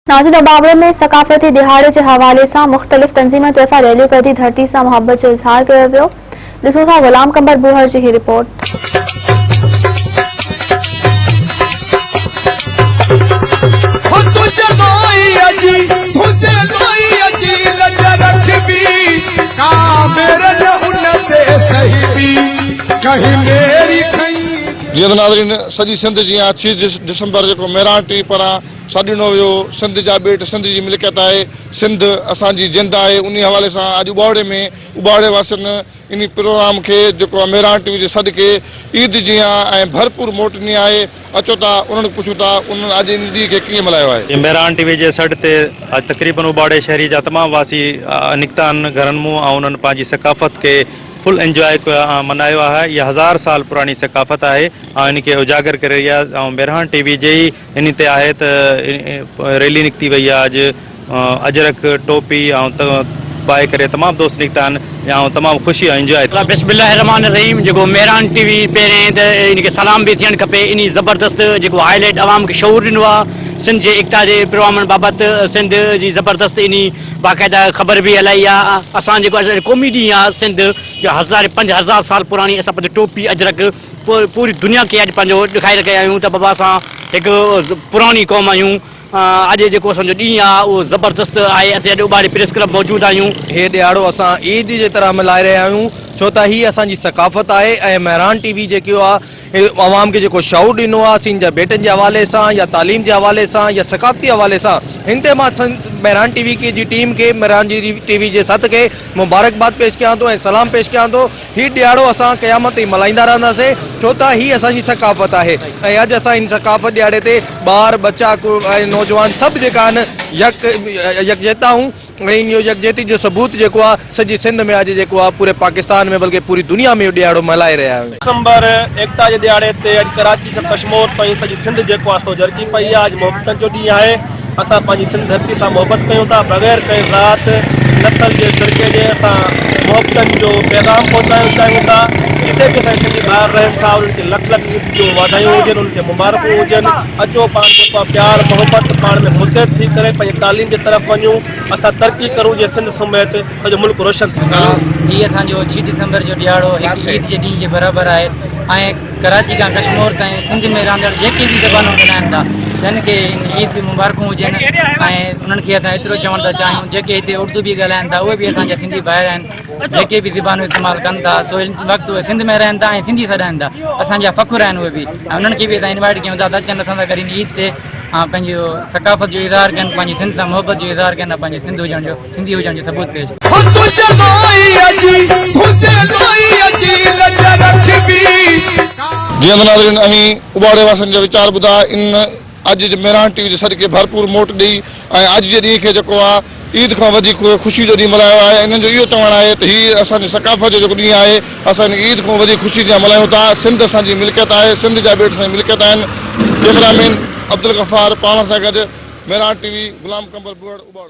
ناظرين اوٻاوڙو ۾ ثقافتي ڏهاڙي جي حوالي سان مختلف تنظيمن طرفان ريليون ڪڍي ڌرتي سان محبت جو اظهار ڪيو ويو ڏسون ٿا غلام قمبر ٻوهڙ جي هي رپورٽ. جيئن ته ناظرين سڄي سنڌ جيان ڇهه ڊسمبر جيڪو مهراڻ ٽي وي پاران سڏنو ويو، سنڌ جا ٻيٽ سنڌ جي ملڪيت آهي، سنڌ اسان جي جند آهي، انهي حوالي سان اڄ اٻاوڙي ۾ اٻاوڙي واسين انهي پروگرام کي جيڪو آهي مهراڻ ٽي وي جي سڏ کي عيد جيان ۽ ڀرپور موٽ ڏني آهي، اچو ته انهن کي پڇون ٿا انهن اڄ ان ڏينهن کي ڪيئن ملهايو آهي. مهراڻ ٽي وي جي سڏ تي اڄ تقريبن اٻاوڙي شهري جا تمام واسي نڪتا آهن گهرن مون ۽ انهن پنهنجي ثقافت کي فل انجواء ڪيو ۽ ملهايو آهي، اها هزار سال پراڻي ثقافت آهي ۽ ان کي اجاگر ڪري رهي آهي ۽ مهراڻ ٽي وي جي ئي انهي تي آهي ته ريلي نڪتي وئي آهي اڄ اجرڪ ٽوپي ۽ پائي ڪري تمام دوست نڪتا آهن ۽ تمام خوشي ۽ انجواء ٿيو. بسم الله الرحمٰن الرحيم جيڪو مهراڻ ٽي وي پهرين ته ان کي سلام به ٿيڻ کپي انهي زبردست جيڪو هائي لائيٽ عوام کي شعور ڏنو آهي سنڌ جي ايڪتا جي پروگرامن بابت سنڌ جي زبردست انهي باقاعده خبر به هلائي آهي اسان جيڪو قومي ڏينهن آهي سنڌ جو هزار 5000 سال پراڻي اسان پنهنجو ٽوپي اجرڪ پوري دنيا کي اڄ پنهنجو ڏکائي رکيا آهيون ته بابا اسان هڪ پراڻي قوم آهيون اڄ جيڪو اسان جو ڏينهن آهي اهو زبردست آهي اسين اڄ اٻاڙي پريس ڪلب موجود آهيون. هي ڏهاڙو اسان عيد جي طرح ملهائي رهيا آهيون ڇو ته هي اسان جي ثقافت آهي ۽ مهراڻ ٽي وي جيڪو آهي عوام کي جيڪو شعور ڏنو آهي سنڌ جا ٻيٽن جي حوالي سان يا تعليم جي حوالي سان يا ثقافتي حوالي سان هن تي مان مهراڻ ٽي وي جي ٽيم کي مهراڻ ٽي وي جي سٿ کي مبارڪباد پيش ڪيان ٿو ۽ سلام پيش ڪيان ٿو. هي ڏهاڙو اسان قيامت تائين ملهائيندا رهنداسين ڇو ته هي اسان جي ثقافت آهي ۽ اڄ اسان ان ثقافت ڏهاڙي تي ٻار ٻچا ۽ نوجوان سڀ جيڪا آهن يڪ يڪجهت آهيون ۽ اهو يڪجهتي جو ثبوت جيڪو آهي سڄي سنڌ ۾ اڄ جيڪو آهي پوري پاڪستان ۾ بلڪه پوري دنيا ۾ اهو ڏهاڙو ملهائي رهيا آهيون. ڊسمبر ايڪتا جي ڏهاڙي تي اڄ ڪراچي کان ڪشمور تائين سڄي سنڌ جيڪو آهي سو جرڪي پئي آهي اڄ محبتن جو ڏينهن آهي. اسان پنهنجي سنڌ ڌرتي سان محبت ڪيون ٿا بغير ڪنهن ذات نسل جي فرقي جي اسان محبتن جو پيغام پهچائڻ چاهيون ٿا جتي به اسان جا سنڌي ڀائر رهن ٿا انهن کي لک لک عيد جون واڌايون هجن انهن کي مبارڪون هجن اچو پاڻ جيڪو آهي پيار محبت پاڻ ۾ متحد ٿي ڪري پنهنجي تعليم جي طرف وڃون اسان ترقي ڪرون جيئن سنڌ سميت سڄو ملڪ روشن ٿئي. هي اسان جو ڇهه ڊسمبر جو ڏهاڙو هڪ عيد جي ڏينهن جي برابر آهي ۽ ڪراچي کان ڪشمور تائين سنڌ ۾ رهندڙ جيڪي به زبانون ڳالهائن ٿا تن کي ان عيد جون مبارڪون هجن ۽ انهن کي اسان ايترو چوڻ ٿا چاهيون جيڪي هتي اردو به ڳالهائن ٿا اهي به اسان جا سنڌي ڀائر آهن جيڪي به زبانون استعمال ڪن ٿا سو هن وقت اهي سنڌ ۾ رهن ٿا ۽ سنڌي سڏائن ٿا اسان جا فخر آهن اهي به ۽ انهن کي به اسان انوائٽ ڪيون ٿا ته اچن اسان سان گڏ هن عيد تي پنهنجي ثقافت جو اظهار ڪن پنهنجي سنڌ سان محبت جو اظهار ڪن ۽ پنهنجي سنڌ هجڻ جو سنڌي هجڻ جو ثبوت پيش ڪن. جيئن ته ناظرين اوهين اٻاڙي واسين جا ويچار ٻڌا ان اڄ جي مهراڻ ٽي وي جي سڏ کي ڀرپور موٽ ڏئي ۽ اڄ جي ڏينهن کي جيڪو آ عيد کان وڌيڪ خوشي جو ڏينهن ملهايو آهي انهن جو اهو چوڻ آهي ته هي اسان جي ثقافت جو جيڪو ڏينهن آهي اسان ان عيد کان وڌيڪ خوشي جيان ملهايون ٿا سنڌ اسان جي ملڪيت آهي سنڌ جا ٻيٽ اسان جي ملڪيت آهن ڪيمرا مين عبدالغفار پاڻ سان گڏ مهراڻ ٽي وي غلام قمبر ٻوهڙ اٻاڙو.